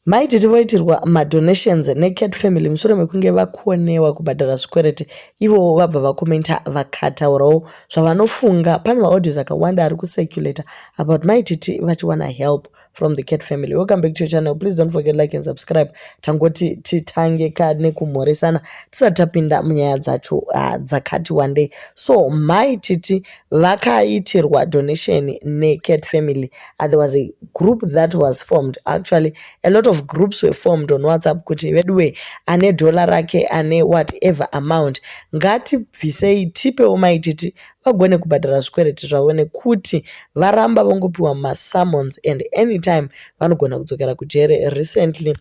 Mai Titi voitirwa madonations neCat Family mushure mekunge vakonewa kubhadhara zvikwereti. Ivowo vabva vakomenta vakataurawo zvavanofunga. Pane maaudios akawanda ari kucirculata about Mai Titi vachiwana help from the Cat Family. Welcome back to your channel. Please don't forget like and subscribe. Tangoti titange ka nekumhoresana tisati tapinda munyaya dzacho dzakati wandei. So Mai Titi vakaitirwa donation neCat Family. There was a group that was formed. Actually, a lot of groups were formed on WhatsApp kuti veduwe ane dollar rake, ane whatever amount, ngatibvisei tipewo Mai Titi vagone kubhadhara zvikwereti zvavo, nekuti varamba vongopiwa masummons and anytime vanogona kudzokera kujere. Recently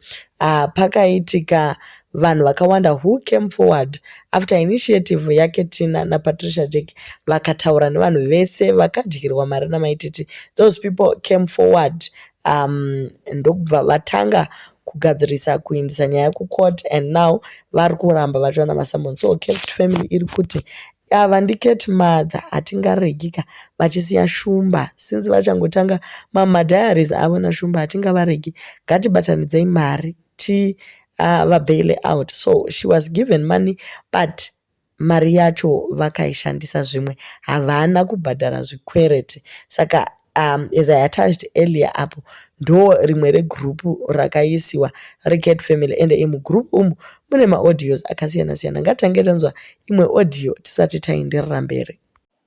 pakaitika vanhu vakawanda who came forward after initiative yaKetina naPatricia Jack, vakataura nevanhu vese vakadyirwa mari naMai Titi. Those people came forward ndokubva vatanga kugadzirisa kuindisa nyaya kucourt, and now vari kuramba vachiwana masummons. So Cat Family iri kuti ava ndiCat mother, hatingaregi ka vachisiya Shumba since vachangotanga mamadiaries avo naShumba. Hatingavaregi, ngatibatanidzei mari ti vabaile out. So she was given money, but mari yacho vakaishandisa zvimwe, havana kubhadhara zvikwereti. Saka as I attached earlier apo, ndo rimwe regrupu rakaisiwa reCat Family, ende mugrupu umu mune maaudios akasiyana siyana. Ngatitange tanzwa imwe audio tisati taenderera mberi.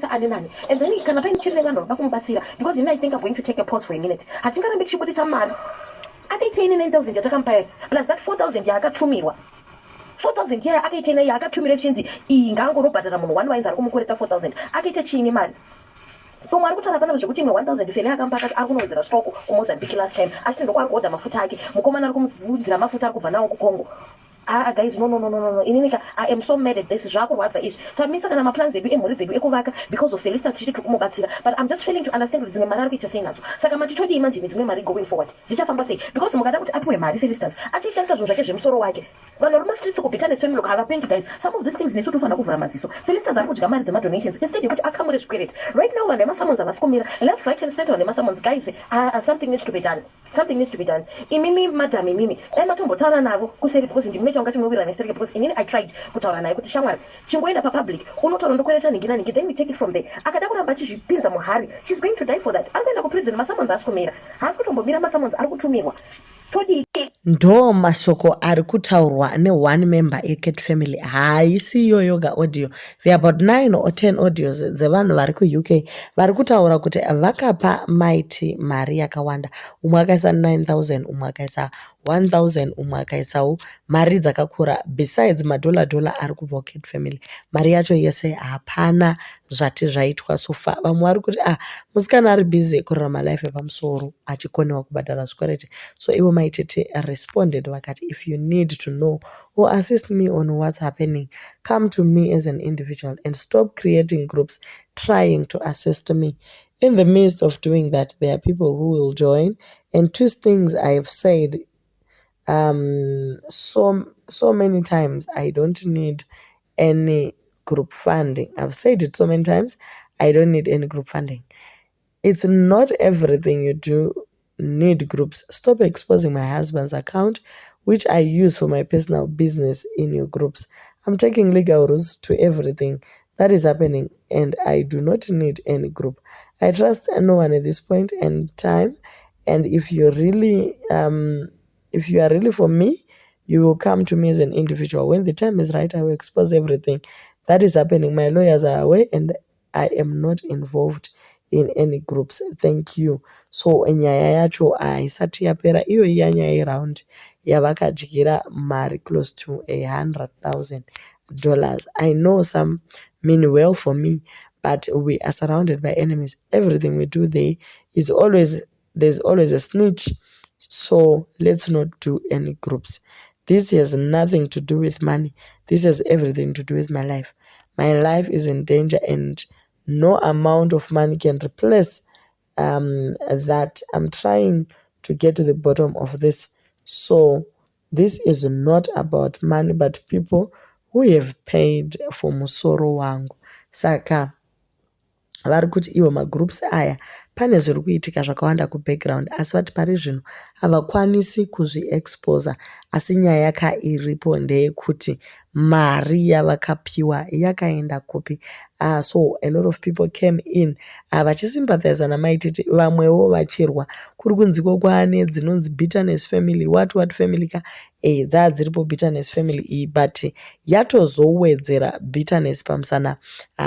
Ane nani, and then kana paine chiri nevanhu vanoda kumubatsira, because ini I think I'm going to take a pause for a minute. Hatingarambi tichibudisa mari. Akaitei ne9 000 yatakamupa here, plus that 4000 yaakatumirwa? 4000 yaya akaitei naye yaakatumira, ichinzi iyi ngaangorobhadhara munhu one wainzi ari kumukoreta 4000? Akaita chiini mari? Umwe ari kutaura panapa zvekuti imwe 1000 Fele akamupa, akati ari kunowedzera stock kuMozambique last time, achiti ndokwaari kuodha mafuta ake. Mukomana ari kumuudzira mafuta ari kubva nawo kuCongo. Ah guys, no, no, no, no, no, no. Inini ka, I am so mad at this. Zvakurwadza izvi. Tamisa kana maplans edu emhuri dzedu ekuvaka because of Felistas, tichiti tiri kumubatsira, but I'm just failing to understand kuti dzimwe mari ari kuita sei nadzo. Saka matitodii manje nedzimwe mari going forward? Zvichafamba sei? Because mukada kuti apiwe mari Felistas, achishandisa zvinhu zvake zvemusoro wake. Vanhu vari mumastreets kuBitterness Family havapengi, guys. Some of these things nesu tofanira kuvhura maziso. Felistas ari kudya mari dzemadonations instead yekuti akamure zvikwereti. Right now vanhu vemasummons havasi kumira, left, right and center vanhu vemasummons. Guys, something needs to be done, something needs to be done. Imimi madam, imimi dai matombotaura navo kuseri, because ndimune chaunga chinowirirana nestereke, because inini I tried kutaura naye kuti shamwari, chingoenda papublic unotaura ndokwereta nhingi nanhingi, then we take it from there. Akada kuramba achizvipinza muhari, she's going to die for that. Ari kuenda kuprison. Masummons haasi kumira, haasi kutombomira. Masummons ari kutumirwa. Todii? Ndo mashoko ari kutaurwa neone member yeCat Family. Haisi iyo yoga audio. There are about 9 or 10 audios dzevanhu vari kuUK vari kutaura kuti vakapa Maiti mari yakawanda. Umwe akaisa 9000, umwe akaisa 1000, umwe akaisawo mari dzakakura besides madhola dhola ari kubva kuCat Family. Mari yacho yese hapana zvati zvaitwa so far. Vamwe vari kuti, ah, musikana ari busy kurarama life yepamusoro achikonewa kubhadhara zvikwereti. So ivo Maitete responded vakati, "If you need to know or assist me on what's happening, come to me as an individual and stop creating groups trying to assist me. In the midst of doing that, there are people who will join and twist things I have said so so many times. I don't need any group funding. I've said it so many times, I don't need any group funding. It's not everything you do need groups. Stop exposing my husband's account, which I use for my personal business, in your groups. I'm taking legal rules to everything that is happening and I do not need any group. I trust no one at this point in time, and if you are really for me, you will come to me as an individual. When the time is right, I will expose everything that is happening. My lawyers are aware and I am not involved in any groups. Thank you." So nyaya yacho haisati yapera. Iyo iya nyaya yeround yavakadyira mari close to $100,000. "I know some mean well for me, but we are surrounded by enemies. Everything we do, there's always a snitch, so let's not do any groups. This has nothing to do with money. This has everything to do with my life. My life is in danger and no amount of money can replace that. I'm trying to get to the bottom of this. So this is not about money, but people who have paid for musoro wangu." Saka Vari kuti ivo magroups aya pane zviri kuitika zvakawanda kubackground, asi vati pari zvino havakwanisi kuzviexposa. Asi nyaya ka iripo ndeyekuti mari yavakapiwa yakaenda kupi? So a lot of people came in vachisympathiza naMaititi, vamwewo vachirwa. Kuri kunziko kwaane dzinonzi bitterness family, what what family ka. Dzaa dziripo bitterness family iyi, but yatozowedzera bitterness pamusana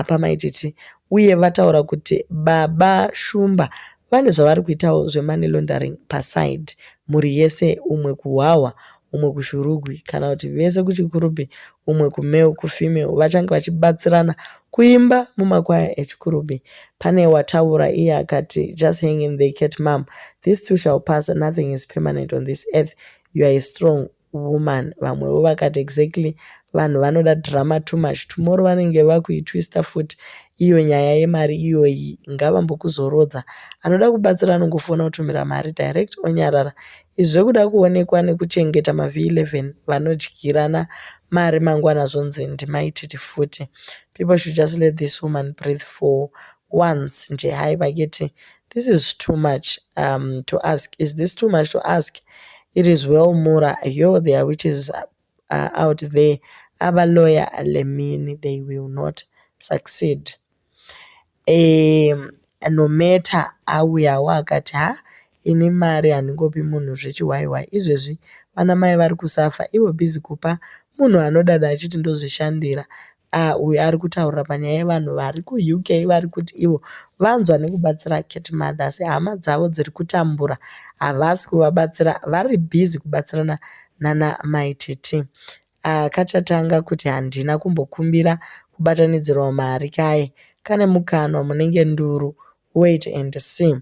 paMaititi. Uye vataura kuti baba Shumba vane zvavari kuitawo zvemoney laundering paside. Mhuri yese, umwe kuHwahwa, umwe kuShurugwi, kana kuti vese kuChikurubi, umwe kumale, kufemale, vachange vachibatsirana kuimba mumakwaya eChikurubi. Pane wataura iye akati, "Just hang in there, Cat mum, this too shall pass. Nothing is permanent on this earth. You are a strong woman." Vamwewo vakati, "Exactly, vanhu vanoda drama too much. Tomorrow vanenge vakuitwista futi iyo nyaya yemari iyoyi. Ngavambokuzorodza. Anoda kubatsira anongofona kutumira mari direct, onyarara. Izvi zvekuda kuonekwa nekuchengeta maV11, vanodyirana mari, mangwana zvonzi ndiMaititi futi. People should just let this woman breathe for once nje. Hai vaketi, this is too much to ask. Is this too much to ask? It is well." Mura yo, there are witches out there. Abaloya lemini, they will not succeed. No matter auyawo akati, "Ha, ini mari handingopi munhu zvechiwaiwai. Izvezvi vana mai vari kusafa, ivo busy kupa munhu anodada achiti ndozvishandira." Uyu ari kutaurira panyaya yevanhu vari kuUK, vari kuti ivo vanzwa nekubatsira Cat Mother, asi hama dzavo dziri kutambura havasi kuvabatsira, vari busy kubatsirana nana Maititi. Kachatanga kuti handina kumbokumbira kubatanidzirwa mari kaye, kane mukanwa munenge nduru. Wait and see.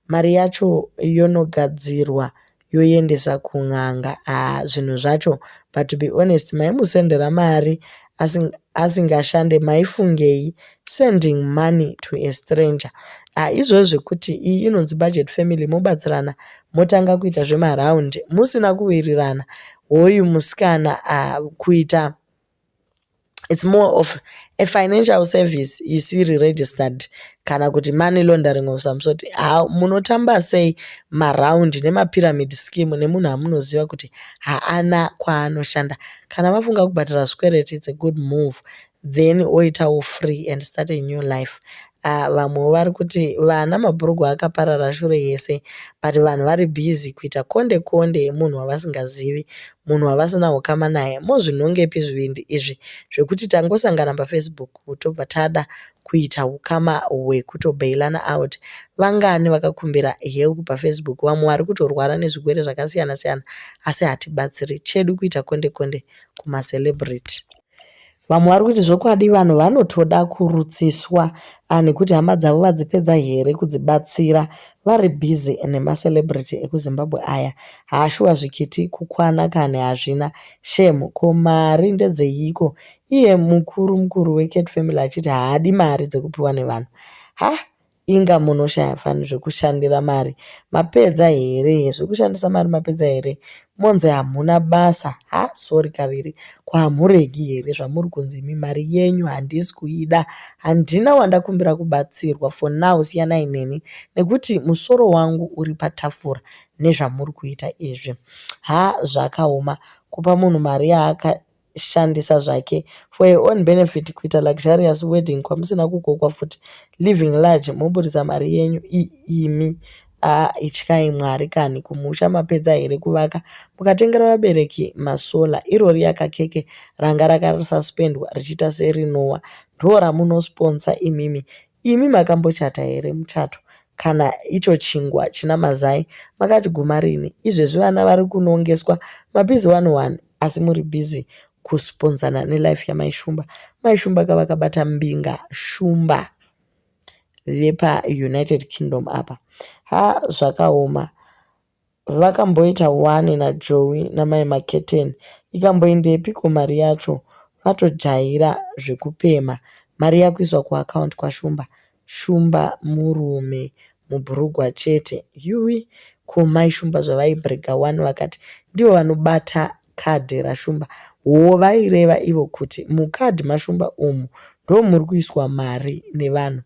Mari yacho yonogadzirwa yoendesa kun'anga. Zvinhu zvacho. But to be honest, maimusendera mari asingashande, maifungei sending money to a stranger? Izvozvo zvekuti iyi inonzi budget family, mobatsirana, motanga kuita zvemaraundi musina kuwirirana. Hoyu musikana kuita, it's more of a financial service isiri registered, kana kuti money laundering of some sort. Munotamba sei maraundi nemapyramid scheme nemunhu amunoziva kuti haana kwaanoshanda? Kana vafunga kubhadhara zvikwereti, it's a good move, then oitawo free and start a new life. Vamwewo vari kuti vana mabhurugwa akaparara shure yese, but vanhu vari busy kuita konde konde yemunhu wavasingazivi, munhu wavasina ukama naye. Mozvinongepi zvivindi izvi zvekuti tangosangana paFacebook tobva tada kuita ukama hwekutobailana out? Vangani vakakumbira help paFacebook? Vamwe vari kutorwara nezvirwere zvakasiyana siyana, asi hatibatsiri. Chedu kuita konde konde kumacelebrity. Vamwe vari kuti zvokwadi vanhu vanotoda kurutsiswa nekuti hama dzavo vadzipedza here kudzibatsira, vari busy nemacelebrity ekuZimbabwe aya. Haashuwa, zvikiti kukwana kani hazvina. Shame. Ko mari ndedzeiko, iye mukuru mukuru weCat Family achiti haadi mari dzekupiwa nevanhu? Ha, inga munoshaya fani. Zvekushandira mari mapedza here? Zvekushandisa mari mapedza here? Monzi hamuna basa. Ha, sorry kaviri. Kwamuregi here zvamuri kunzi imi mari yenyu handisi kuida, handina wandakumbira kubatsirwa. For now siyanai neni nekuti musoro wangu uri patafura nezvamuri kuita izvi. Ha, zvakaoma kupa munhu mari yaakashandisa zvake for your own benefit, kuita luxurious wedding kwamusina kukokwa futi, living large, moburitsa mari yenyu imi. Ityai Mwari kani. Kumusha mapedza here kuvaka, mukatengera vabereki masolar? Irori yakakeke ranga rakasuspendwa richiita serinowa, ndo ramunosponsa imimi. Imi makambochata here muchato? Kana icho chingwa china mazai makati guma rini? Izvezvi vana vari kunongeswa mapizi 11, asi muri busy kusponsana nelife yaMaishumba. Maishumba kavakabata mbinga, Shumba vepaUnited Kingdom apa. Ha, zvakaoma. Vakamboita one naJoey namai Maketeni, ikamboendepiko mari yacho? Vatojaira zvekupema. Mari yakuiswa kuaccount kwaShumba. Shumba murume mubhurugwa chete. Yui, ko mai Shumba zvavaibhurega one, vakati ndivo vanobata kadhi raShumba, hoo vaireva ivo kuti mukadhi maShumba umu ndomuri kuiswa mari nevanhu?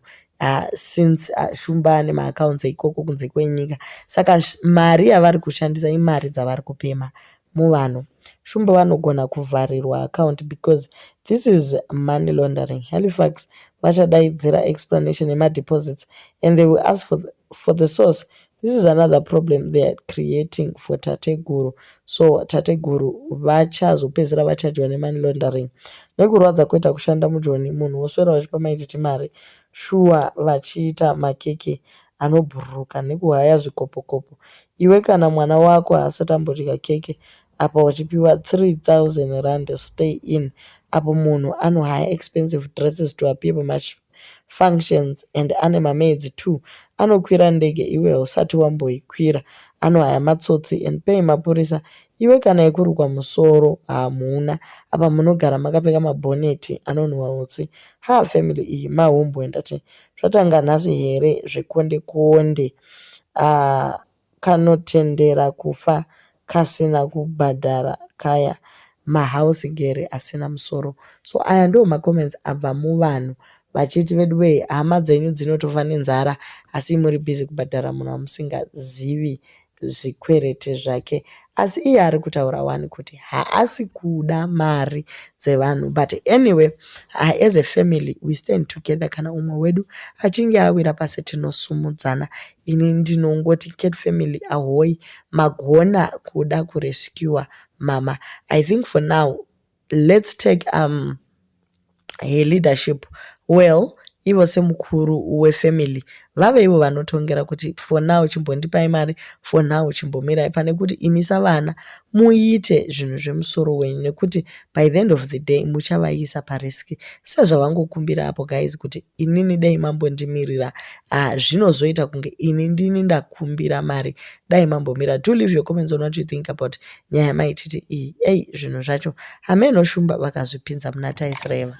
Since Shumba ane maaccounts ikoko kunze kwenyika, saka mari yavari kushandisa imari dzavari kupema muvanhu. Shumba vanogona kuvharirwa account because this is money laundering. Halifax vachadaidzira explanation yemadeposits and they will ask for the source. This is another problem they are creating for Tateguru. So Tateguru vachazopedzisira vachajwa nemoney laundering. Nekurwadza kuita kushanda mujoni, munhu woswera vachipa maititi mari shuwa, vachiita makeke anobhururuka nekuhaya zvikopokopo. Iwe kana mwana wako haasati ambodya keke, apa uchipiwa R3000 stay in. Apo munhu anohaya expensive dresses to appear pamafunctions and ane mamaids too. Anokwira ndege, iwe hausati wamboikwira. Anohaya matsotsi and pay mapurisa, iwe kana ekurukwa musoro hamuna. Apa munogara makapfeka mabhoneti anonhuhwa utsi. Ha, family iyi mahumbwe ndati. Zvatanga nhasi here zvekonde konde? Kanotendera kufa kasina kubhadhara kaya, mahausegere asina musoro. So aya ndo macomments abva muvanhu vachiti, veduwee, hama dzenyu dzinotofa nenzara, asi muri busy kubhadhara munhu wamusingazivi zvikwereti zvake. Asi iye ari kutaura wani kuti haasi kuda mari dzevanhu. But anyway, as a family we stand together. Kana umwe wedu achinge awira pasi, tinosumudzana. Ini ndinongoti Cat family ahoi, magona kuda kurescua mama. I think for now let's take her leadership well. Ivo semukuru wefamily vave ivo vanotongera kuti for now chimbondipai mari, for now chimbomirai, pane kuti imi savana muite zvinhu zvemusoro wenyu, nekuti by the end of the day muchavaisa parisk, sezvavangokumbira apo guys, kuti inini dai mambondimirira. Zvinozoita kunge ini ndini ndakumbira mari, dai mambomira. Do leave your comments on what you think about nyaya yamaititi iyi. Ei, zvinhu zvacho hameno Shumba vakazvipinza muna taisireva.